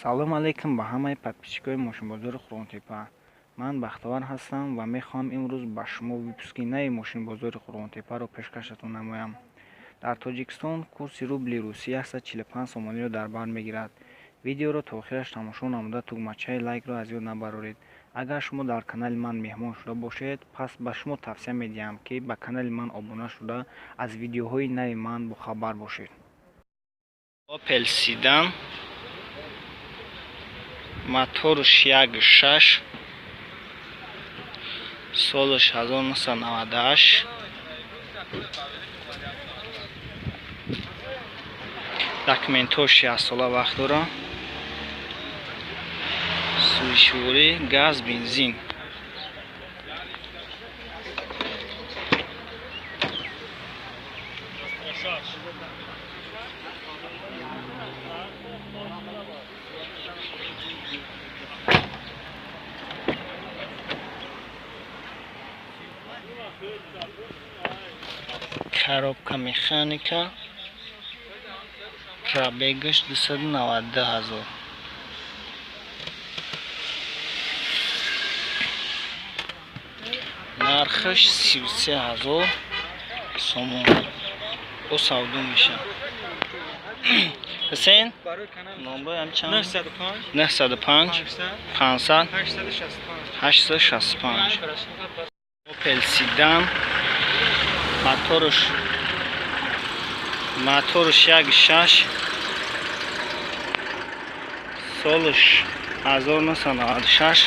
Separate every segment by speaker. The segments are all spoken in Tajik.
Speaker 1: Салом алейкум ба ҳамаи подписчикои мошинбозори Қурғонтепа. Ман Бахтовар ҳастам ва мехоҳам имрӯз ба шумо выпуски нави мошинбозори Қурғонтепаро пешкаштон намоям. Дар Тоҷикистон курси рубли русӣ 145 сомониро дар бар мегирад. Видеоро то охираш тамошо намуда тугмачаи лайкро аз ёд набароред. Агар шумо дар канали ман меҳмон шуда бошед, пас ба шумо тавсия медиҳам, ки ба канали ман обуна шуда аз видеоҳои нави ман бохабар бошед. Opel Sedan, моторш 1.6, солаш 1998, документош 1 сола вақт дорад, сӯзишворӣ газ, бензин. Коробка механика, пробегаш 292 ҳазор. Нархаш 33 ҳазор сомон. Бо савдо мешавад. Ҳусейн, номбар ам чанд?
Speaker 2: 905
Speaker 1: 905 500
Speaker 2: 865.
Speaker 1: 865. Opel Sedan, моторш 1.6, солаш 1996,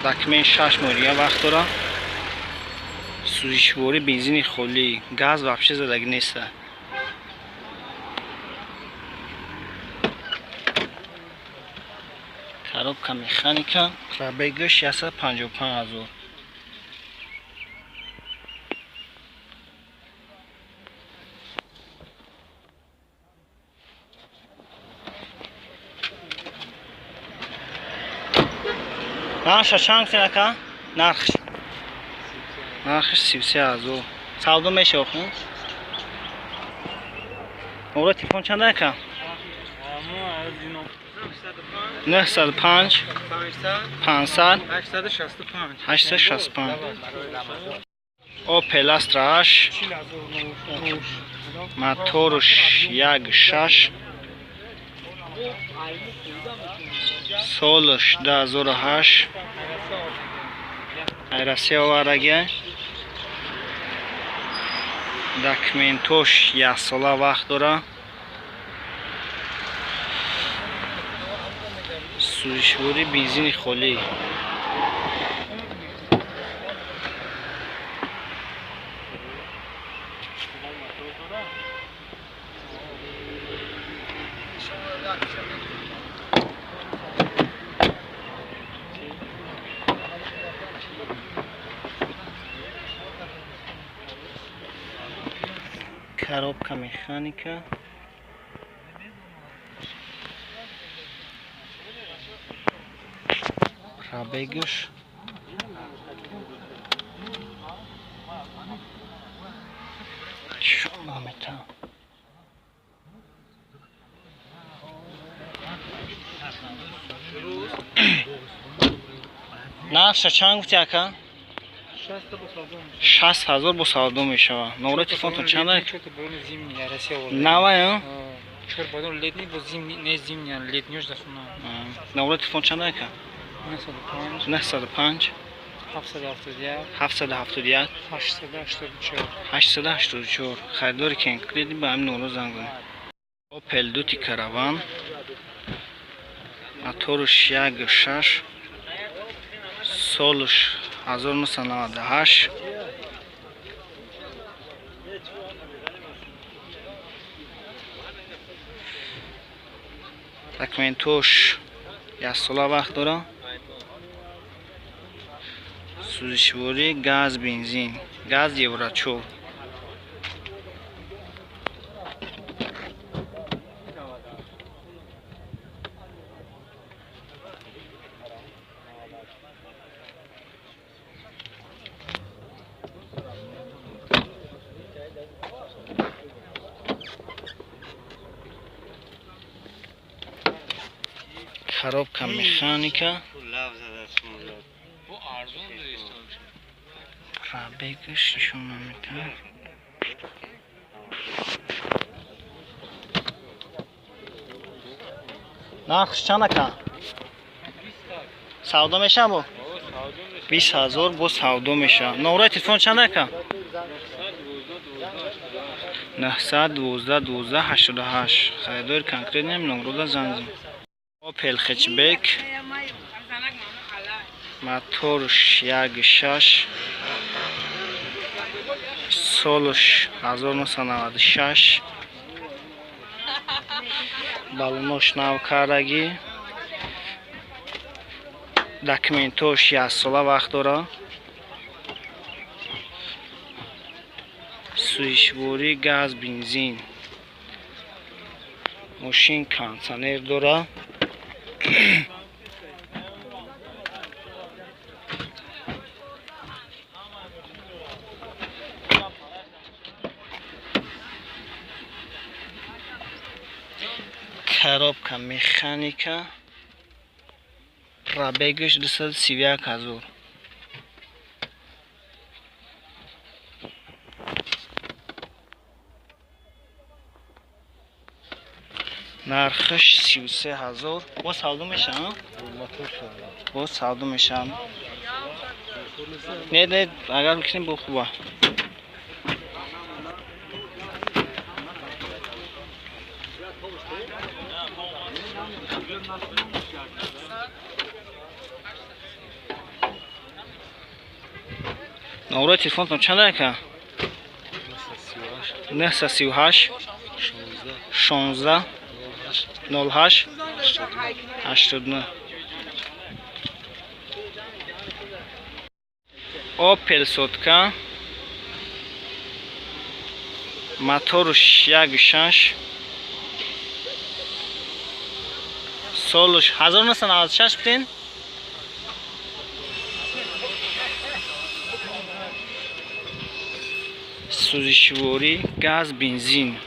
Speaker 1: документ 6 моҳ дига вақт дорад, сӯзишворӣ бензини холӣ, газ вообще задагӣ неста. Коробка механика, пробегаш 155 ҳазор. Нархша чанд гуфтед, ака? Нархш? Нархш 33 ҳазор. Савдо мешава охир? Номраи телефон чанд, ака? 905 500
Speaker 2: 865.
Speaker 1: 865. Opel Astra H, моторш 1.6, солаш 2008, ай Россия овардагиай, документош 1 сола вақт дорад, сӯзишворӣ бензини холӣ. Коробка механика, пробегаш чун намета. Нархша чанд гуфти, ака? 60 ҳазор, бо савдо мешавад. Номраи телефонтон чанд? Навая? Номраи телефон чанд, ака? 905 771 884. Харидори конкретӣ ба ҳамин номро занг занед. Opel Duty Caravan, моторш 1.6, солаш 1998, документош 1 сола вақт дорад, сӯзишворӣ газ, бензин, газ евро 4. Коробка механика. Пробегаш нишон намедиҳам. Нархш чанд ака? Савдо мешавад бо? 20 000 бо савдо мешавад. Номраи телефон чанд ака? 912 12 88. Харидори конкретный номрода занг зан. Opel Hatchback, моторш 1.6, солш 1996, балонош нав кардагӣ, документош яксола вақт дорад. Сӯзишворӣ газ, бензин. Мошин кондитсионер дорад. Коробка механика. Пробегаш 231 000. Нархаш 33 000. Бо савдо мешавад? Бо савдо мешавад. Не, не, агар бикунем бо хуба. Номраи телефонтон чанд ака? 938 16 08 89. Opel сотка, моторш 1.6, солш 1996 бутин. Сӯзишворӣ газ, бензин.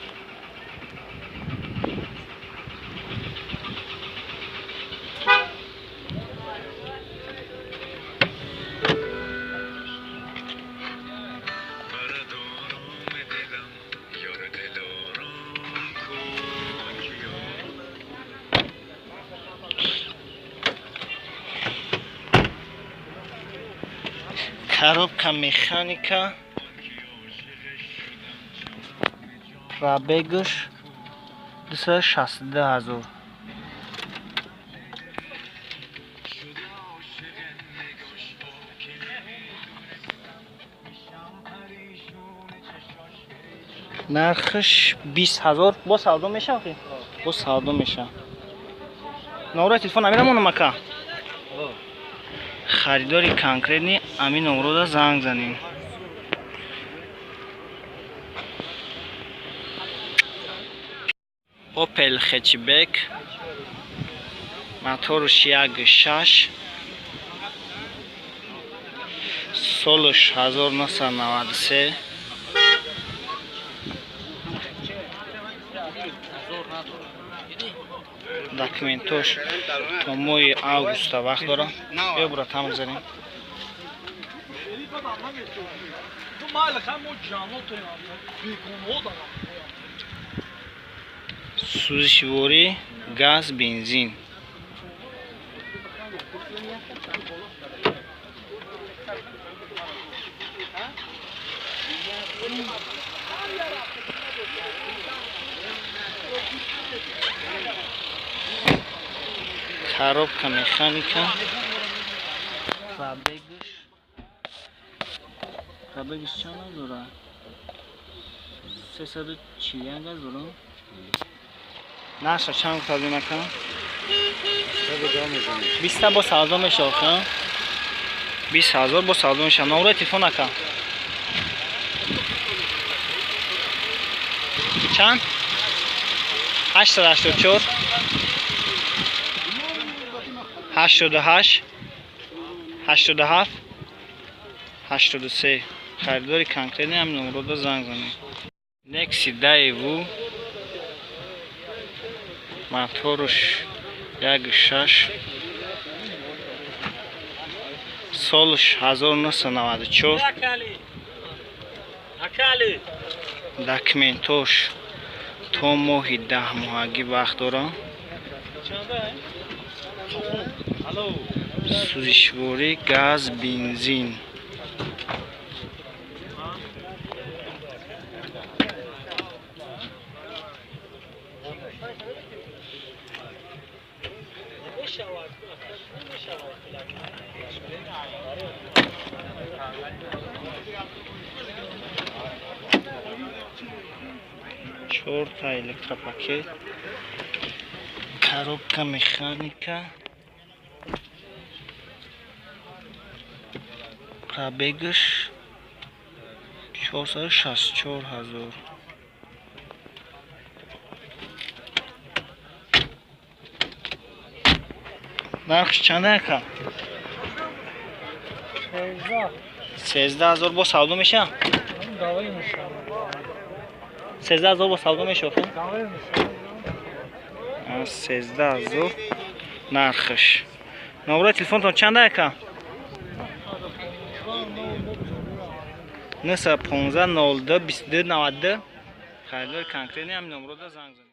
Speaker 1: Коробка механика. Пробегаш 262 000. Нархш 20 000. Бо савдо мешавад? Бо савдо мешавад. Номраи телефон амира монам ака? Харидори конкретный ами номрода занг занем. Opel Hatchback, моторш 1.6, солш 1993. Документош то моҳи августа вақт дорад. Биё бура там гузарем. Сӯзишворӣ газ, бензин. Коробка механика. Пробегаш чанд дорад? 341 ҳазор. Наша чанд гуфтадем ака? 20 бо савдо мешавад, ха? 20 000 бо савдо мешавад. Номраи телефон ака? Чанд? 884 88 87 83. Харидори конкретный ҳам номрода занг занед. Nexi Daewoo, моторш 1,6. Солш 1994. Документош то моҳи 10 моҳагӣ вақт дорам. Сӯзишворӣ газ, бензин. Чорта электропакет, коробка механика, пробегаш 464 ҳазор. Нархш чанда, ака? 13 000. Бо савдо меша? 13 000 бо савдо меша? 13 000 нархш. Номрои телефонтон чанда, ака? 915 02 22 92. Харидори конкретный ҳамин номрода занг занед.